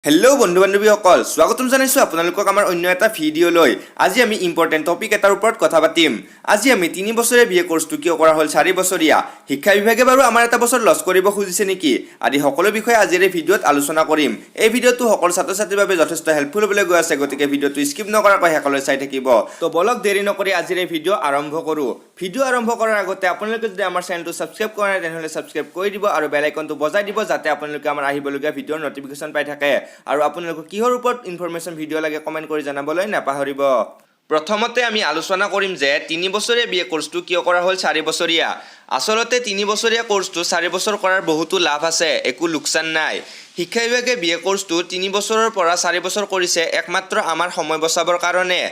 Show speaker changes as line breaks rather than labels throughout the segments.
Hello' বন্ধু বান্ধৱীসকল, স্বাগতম জনাইছোঁ আপোনালোকক আমাৰ অন্য এটা ভিডিঅ'লৈ। আজি আমি ইম্পৰ্টেণ্ট টপিক এটাৰ ওপৰত কথা পাতিম। আজি আমি 3 বছৰীয়া বি এ কৰ্চটো কিয় কৰা হ'ল 4 বছৰীয়া, শিক্ষা বিভাগে বাৰু আমাৰ এটা বছৰ লছ কৰিব খুজিছে নেকি আদি সকলো বিষয়ে আজিৰ এই ভিডিঅ'ত আলোচনা কৰিম। এই ভিডিঅ'টো সকলো ছাত্ৰ ছাত্ৰীৰ বাবে যথেষ্ট হেল্পফুল হ'বলৈ গৈ আছে, গতিকে ভিডিঅ'টো স্কিপ নকৰাকৈ শেষলৈ চাই থাকিব। তো বলক, দেৰি নকৰি আজিৰ এই ভিডিঅ' আৰম্ভ কৰোঁ। ভিডিঅ' আৰম্ভ কৰাৰ আগতে আপোনালোকে যদি আমাৰ চেনেলটো ছাবস্ক্ৰাইব কৰা নাই, তেনেহ'লে ছাবস্ক্ৰাইব কৰি দিব আৰু বেল আইকনটো বজাই দিব, যাতে আপোনালোকে আমাৰ আহিবলগীয়া ভিডিঅ'ৰ নটিফিকেশ্যন পাই থাকে। আৰু আপোনালোকক কিহৰ ওপৰত ইনফৰমেশ্যন ভিডিঅ' লাগে, কমেণ্ট কৰি জনাবলৈ নাপাহৰিব। প্ৰথমতে আমি আলোচনা কৰিম যে 3 বছৰীয়া বি এ কৰ্চটো কিয় কৰা হ'ল 4 বছৰীয়া। আচলতে 3 বছৰীয়া কৰ্চটো 4 বছৰ কৰাৰ বহুতো লাভ আছে, একো লোকচান নাই। শিক্ষা বিভাগে বি এ কৰ্চটো 3 বছৰৰ পৰা 4 বছৰ কৰিছে একমাত্ৰ আমাৰ সময় বচাবৰ কাৰণে।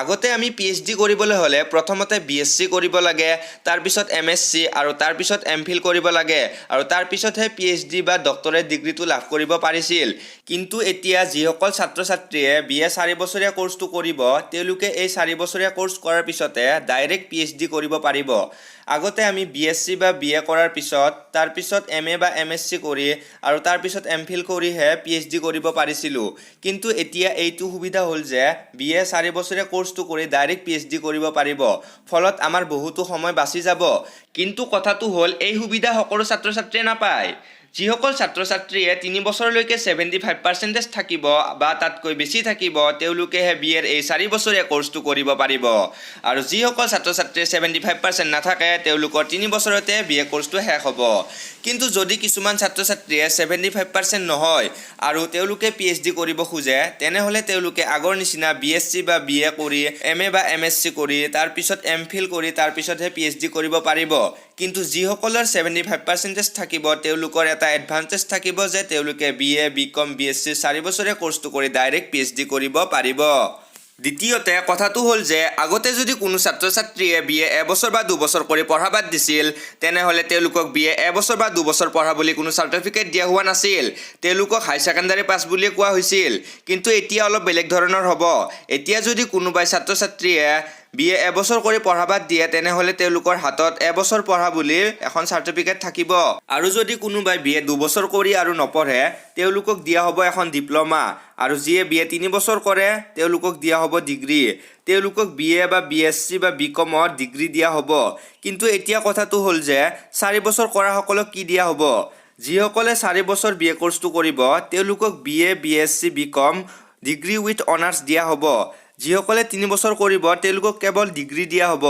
আগতে আমি পিএইচডি কৰিবলৈ হ'লে প্ৰথমতে বিএছচি কৰিব লাগে, তাৰপিছত এমএছচি আৰু তাৰপিছত এম ফিল কৰিব লাগে আৰু তাৰপিছতহে পিএইচডি বা ডক্টৰেট ডিগ্ৰীটো লাভ কৰিব পাৰিছিল। কিন্তু এতিয়া যিসকল ছাত্ৰ ছাত্ৰীয়ে বি এ 4 বছৰীয়া কৰ্চটো কৰিব, তেওঁলোকে এই 4 বছৰীয়া কৰ্চ কৰাৰ পিছতে ডাইৰেক্ট পিএইচডি কৰিব পাৰিব। আগতে আমি বিএছচি বা বি এ কৰাৰ পিছত, তাৰপিছত এম এ বা এমএছচি কৰি আৰু তাৰপিছত এম ফিল কৰিহে পিএইচডি কৰিব পাৰিছিলোঁ। কিন্তু এতিয়া এইটো সুবিধা হ'ল যে বি এ 4 বছৰীয়া কৰ্চটো কৰি ডাইৰেক্ট পিএইচডি কৰিব পাৰিব। ফলত আমাৰ বহুতো সময় বাচি যাব। কিন্তু কথাটো হ'ল, এই সুবিধা সকলো ছাত্ৰ ছাত্ৰীয়ে নাপায়। যিসকল ছাত্ৰ ছাত্ৰীয়ে 3 বছৰলৈকে 75 পাৰ্চেণ্টেজ থাকিব বা তাতকৈ বেছি থাকিব, তেওঁলোকেহে বি এৰ এই 4 বছৰীয়া কৰ্চটো কৰিব পাৰিব। আৰু যিসকল ছাত্ৰ ছাত্ৰীয়ে 75% নাথাকে, তেওঁলোকৰ 3 বছৰতে বি এ কৰ্চটো শেষ হ'ব। কিন্তু যদি কিছুমান ছাত্ৰ ছাত্ৰীয়ে 75% নহয় আৰু তেওঁলোকে পিএইচডি কৰিব খোজে, তেনেহ'লে তেওঁলোকে আগৰ নিচিনা বিএছচি বা বি এ কৰি, এম এ বা এমএছচি কৰি, তাৰপিছত এম ফিল কৰি, তাৰপিছতহে পিএইচডি কৰিব পাৰিব। কিন্তু যিসকলৰ 75 পাৰ্চেণ্টেজ থাকিব, তেওঁলোকৰ এটা এডভান্টেজ থাকিব যে তেওঁলোকে B A, B com, BSc 4 বছৰীয়া কৰ্চটো কৰি ডাইৰেক্ট পিএইচডি কৰিব পাৰিব। দ্বিতীয়তে কথাটো হ'ল যে আগতে যদি কোনো ছাত্ৰ ছাত্ৰীয়ে বি এ এবছৰ বা 2 বছৰ কৰি পঢ়া বাদ দিছিল, তেনেহ'লে তেওঁলোকক বি এ এবছৰ বা 2 বছৰ পঢ়া বুলি কোনো চাৰ্টিফিকেট দিয়া হোৱা নাছিল। তেওঁলোকক হাই ছেকেণ্ডাৰী পাছ বুলিয়ে কোৱা হৈছিল। কিন্তু এতিয়া অলপ বেলেগ ধৰণৰ হ'ব। এতিয়া যদি কোনোবাই ছাত্ৰ ছাত্ৰীয়ে বি এ এবছৰ কৰি পঢ়া বাদ দিয়ে, তেনেহ'লে তেওঁলোকৰ হাতত এবছৰ পঢ়া বুলি এখন চাৰ্টিফিকেট থাকিব। আৰু যদি কোনোবাই বি এ 2 বছৰ কৰি আৰু নপঢ়ে, তেওঁলোকক দিয়া হ'ব এখন ডিপ্ল'মা। আৰু যিয়ে বি এ 3 বছৰ কৰে, তেওঁলোকক দিয়া হ'ব ডিগ্ৰী। তেওঁলোকক বি এ বা বিএছচি বা বি কমত ডিগ্ৰী দিয়া হ'ব। কিন্তু এতিয়া কথাটো হ'ল যে 4 বছৰ কৰাসকলক কি দিয়া হ'ব? যিসকলে 4 বছৰ বি এ কৰ্চটো কৰিব, তেওঁলোকক B A, BSc, B com degree with honours দিয়া হ'ব। যিসকলে 3 বছৰ কৰিব, তেওঁলোকক কেৱল ডিগ্ৰী দিয়া হ'ব।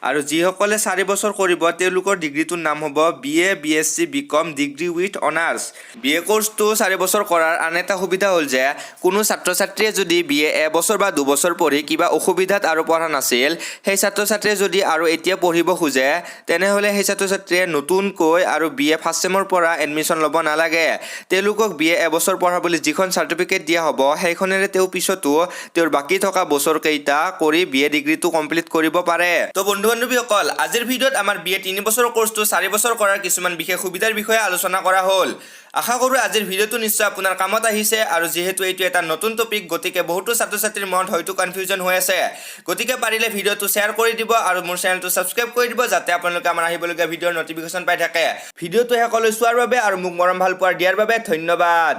আৰু যিসকলে 4 বছৰ কৰিব, তেওঁলোকৰ ডিগ্ৰীটোৰ নাম হ'ব B A, BSc, B com degree with honours. B A কৰ্চটো 4 বছৰ কৰাৰ আন এটা সুবিধা হ'ল যে কোনো ছাত্ৰ ছাত্ৰীয়ে যদি বি এ এবছৰ বা 2 বছৰ পঢ়ি কিবা অসুবিধাত আৰু পঢ়া নাছিল, সেই ছাত্ৰ ছাত্ৰীয়ে যদি আৰু এতিয়া পঢ়িব খোজে, তেনেহ'লে সেই ছাত্ৰ ছাত্ৰীয়ে নতুনকৈ আৰু বি এ ফাৰ্ষ্ট চেমৰ পৰা এডমিশ্যন ল'ব নালাগে। তেওঁলোকক বি এ এবছৰ পঢ়া বুলি যিখন চাৰ্টিফিকেট দিয়া হ'ব, সেইখনেৰে তেওঁ পিছতো তেওঁৰ বাকী থকা বছৰকেইটা কৰি বি এ ডিগ্ৰীটো কমপ্লিট কৰিব পাৰে। তো বন্ধু বান্ধৱীসকল, আজিৰ ভিডিঅ'ত আমাৰ বি এ 3 বছৰৰ কৰ্চটো 4 বছৰ কৰাৰ কিছুমান বিশেষ সুবিধাৰ বিষয়ে আলোচনা কৰা হ'ল। আশা কৰোঁ আজিৰ ভিডিঅ'টো নিশ্চয় আপোনাৰ কামত আহিছে। আৰু যিহেতু এইটো এটা নতুন টপিক, গতিকে বহুতো ছাত্ৰ ছাত্ৰীৰ মনত হয়তো কনফিউজন হৈ আছে। গতিকে পাৰিলে ভিডিঅ'টো শ্বেয়াৰ কৰি দিব আৰু মোৰ চেনেলটো ছাবস্ক্ৰাইব কৰি দিব, যাতে আপোনালোকে আমাৰ আহিবলগীয়া ভিডিঅ'ৰ নটিফিকেশ্যন পাই থাকে। ভিডিঅ'টো শেষলৈ চোৱাৰ বাবে আৰু মোক মৰম ভাল পোৱাৰ দিয়াৰ বাবে ধন্যবাদ।